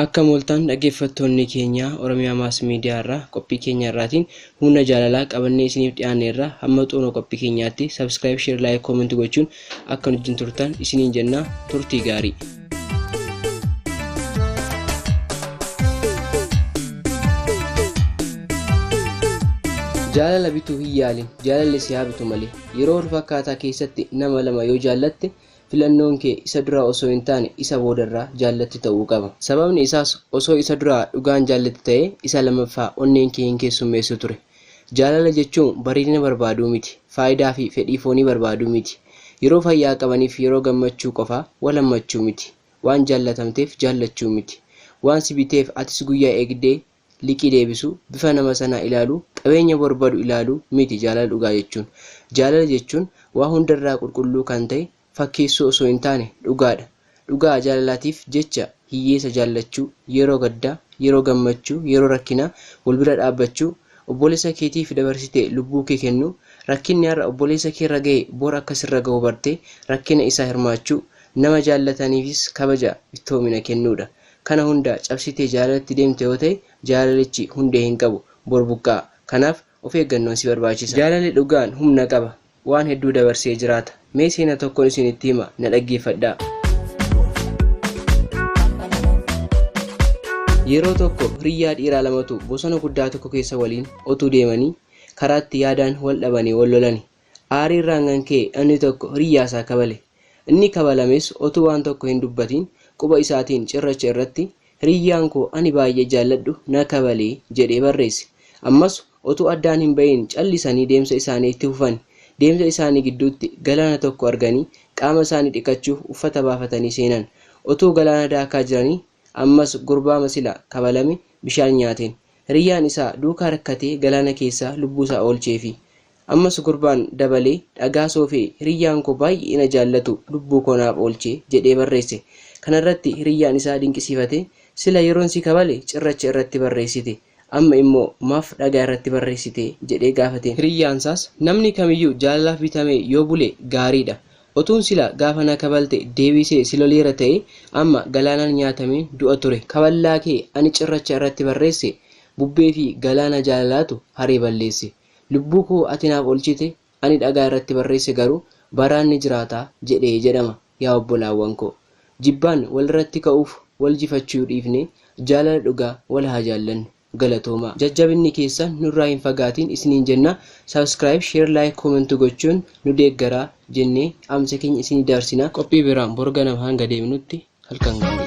Akkam ooltan dhaggeeffattoonni keenya Oromiyaa Maas Miidiyaa irraa qophii keenya irraatiin humna jaalalaa qabannee isiniif dhiyaanne irraa hamma xumura qophii keenyaatti subscribe, share, like, comment gochuun akka nu wajjin turtan isiniin jenna. Turtii gaarii. Jaalala bituu hin yaalin, jaalalli si haa bitu malee. Yeroo wal fakkaataa keessatti nama lama yoo jaallatte, filannoon kee isa duraa osoo hin taane isa boodarraa jaallatte ta'uu qaba. Sababni isaas osoo isa duraa dhugaan jaallatte ta'ee isa lammaffaa onneen kee hin keessummeessu ture. Jaalala jechuun bareedina barbaaduu miti, faayidaa fi fedhii foonii barbaaduu miti. Yeroo fayyaa qabaniif yeroo gammachuu qofaa wal hammachuu miti. Waan jaallatamteef jaallachuu miti. Waan si biteef atis guyyaa eegdee liqii deebisuu, bifa nama sanaa ilaaluu, qabeenya bor badu ilaaluu miti jaalala dhugaa jechuun. Jaalala jechuun waa hundarraa qulqulluu kan ta'e fakkeessuu osoo hin taane dhugaadha. Dhugaa jaalalaatiif jecha hiyyeessa jaallachuu, yeroo gaddaa, yeroo gammachuu, yeroo rakkinaa wal bira dhaabbachuu, obboleessa keetiif dabarsitee lubbuu kee kennuu, rakkinni har'a obboleessa keerra gahe bor akka sirra gahu bartee rakkina isaa hirmaachuu, nama jaallataniifis kabaja iftoomina kennuudha. Kana hunda cabsitee jaalalatti deemta yoo ta'e jaalalichi hundee hin qabu, bor buqqa'a. Kanaaf of eeggannoon si barbaachisa. Jaalalli dhugaan humna qaba. Waan hedduu dabarsee jiraata. Mee seena tokkon isinitti hima na dhaggeeffadhaa. Yeroo tokko hiriyyaa dhiiraa lamatu bosona guddaa tokko keessa waliin otuu deemanii karaatti yaadaan wal dhabanii wal lolani. Aarii irraan kan ka'e inni tokko hiriyyaasaa kabale. Inni kabalames otuu waan tokko hin dubbatiin quba isaatiin cirracha irratti Hiriyyaan koo ani baay'ee jaalladhu na kabale jedhee barreesse. Ammas otuu addaan hin ba'iin callisanii deemsa isaanii itti fufani. Deemsa isaanii gidduutti galaana tokko arganii qaama isaanii dhiqachuuf uffata baafatanii seenan. Otuu galaana daakaa jiranii ammas gurbaama sila kabalame bishaan nyaateen. Hiriyyaan isaa duukaa rakkatee galaana keessaa lubbuusaa oolcheefi. Ammas gurbaan dabalee dhagaa soofee hiriyyaan koo baay'ee na jaallatu lubbuu koo naaf oolche jedhee barreesse. Kanarratti hiriyyaan isaa dinqisiifatee sila yeroon si kabale cirracha irratti barreessite amma immoo maaf dhagaa irratti barreessite jedhee gaafateen. Hiriyyaansaas namni kamiyyuu jaalalaaf bitamee yoo bule gaariidha. Otuun sila gaafa na kabalte deebisee si loleera ta'ee amma galaanaan nyaatameen du'a ture. Kaballaa kee ani cirracha irratti barreesse bubbee fi galaana jaalalaatu haree balleesse. Lubbuu koo ati naaf olchite ani dhagaa irratti barreesse garuu baraan ni jiraata jedhe jedhama yaa obbolaawwan koo. Jibbaan walirratti ka'uuf wal jifachuu dhiifnee jaalala dhugaa wal haa jaallannu. Galatoomaa. Jajjabinni keessan nurraa hin fagaatiin isiniin jenna. Subscribe, share, like, comment gochuun nu deeggaraa jennee dhaamsa keenya isinii dabarsina. Qophii biraan bor ganama hanga deebinutti halkan gaarii.